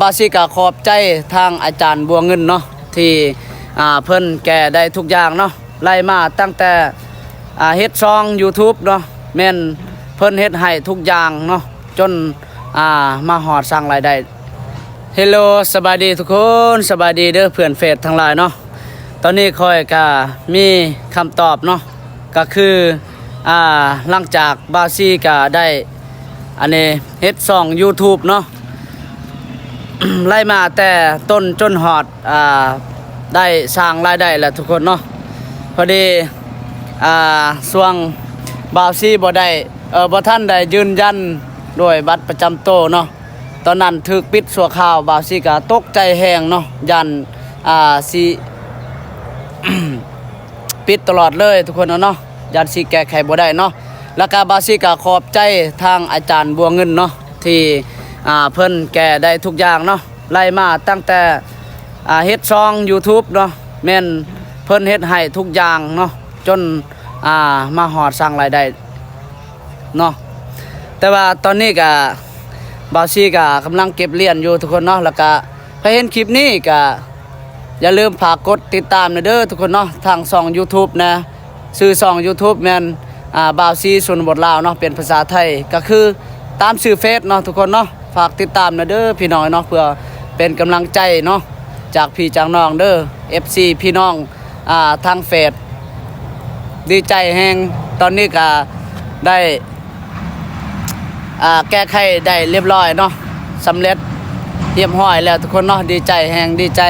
ບ່າວຊີກະຂອບໃຈທາງອາຈານບົວເງິນເນາະ ທີ່ ອ່າ ເພິ່ນແກ້ໄດ້ທຸກຢ່າງເນາະ ໄລ່ມາຕັ້ງແຕ່ ອ່າ ເຮັດຊ່ອງຢູທູບເນາະ ແມ່ນເພິ່ນເຮັດໃຫ້ທຸກຢ່າງເນາະ ຈົນ ອ່າ ມາຮອດສ້າງລາຍໄດ້. ເຮລໂລ ສະບາຍດີທຸກຄົນ ສະບາຍດີເດີເພື່ອນເຟສທັງຫຼາຍເນາະ. ຕອນນີ້ຂ້ອຍກະມີຄຳຕອບເນາະ ກະຄື ອ່າ ຫຼັງຈາກບ່າວຊີກະໄດ້ ອັນນີ້ ເຮັດຊ່ອງຢູທູບເນາະ ໄລ່ມາແຕ່ຕົ້ນຈົນຮອດ ອ່າ ໄດ້ສ້າງລາຍໄດ້ແລ້ວທຸກຄົນເນາະ. ພໍດີ ອ່າ ຊ່ວງບ່າວຊີບໍ່ໄດ້ ເອີ ບໍ່ທັນໄດ້ຢືນຢັນໂດຍບັດປະຈຳໂຕເນາະ ຕອນນັ້ນຖືກປິດຊົ່ວຄາວ ບ່າວຊີກະຕົກໃຈແຮງເນາະ ຢ້ານ ອ່າ ຊິ ປິດຕະຫຼອດເລີຍທຸກຄົນເນາະ ຢ້ານຊິແກ້ໄຂບໍ່ໄດ້ເນາະ. ແລ້ວກະບ່າວຊີກະຂອບໃຈທາງອາຈານບົວເງິນເນາະ ທີ່ ອ່າ ເພິ່ນແກ້ໄດ້ທຸກຢ່າງເນາະ ໄລ່ມາຕັ້ງແຕ່ ອ່າ ເຮັດຊ່ອງຢູທູບເນາະ ແມ່ນເພິ່ນເຮັດໃຫ້ທຸກຢ່າງເນາະ ຈົນ ອ່າ ມາຮອດສ້າງລາຍໄດ້ເນາະ. ແຕ່ວ່າຕອນນີ້ກະ ບ່າວຊີກະກຳລັງເກັບຫຼຽນຢູ່ທຸກຄົນເນາະ. ແລ້ວກະໃຜເຫັນຄລິບນີ້ກະຢ່າລືມຝາກກົດຕິດຕາມແດ່ເດີທຸກຄົນເນາະ ທາງຊ່ອງຢູທູບນະ ຊື່ຊ່ອງຢູທູບແມ່ນ ອ່າ ບ່າວຊີຊົນນະບົດລາວເນາະ ເປັນພາສາໄທ ກະຄືຕາມຊື່ເຟສເນາະທຸກຄົນເນາະ. ຝາກຕິດຕາມແດ່ເດີພີ່ນ້ອງເນາະ ເພື່ອເປັນກຳລັງໃຈເນາະ ຈາກພີ່ຈາກນ້ອງເດີ ເອັຟຊີ ພີ່ນ້ອງ ອ່າ ທາງເຟສ ດີໃຈແຮງ ຕອນນີ້ກະໄດ້ ອ່າ ແກ້ໄຂໄດ້ລຽບຮ້ອຍເນາະ ສຳເລັດຮຽບຮ້ອຍແລ້ວທຸກຄົນເນາະ. ດີໃຈແຮງ ດີໃຈ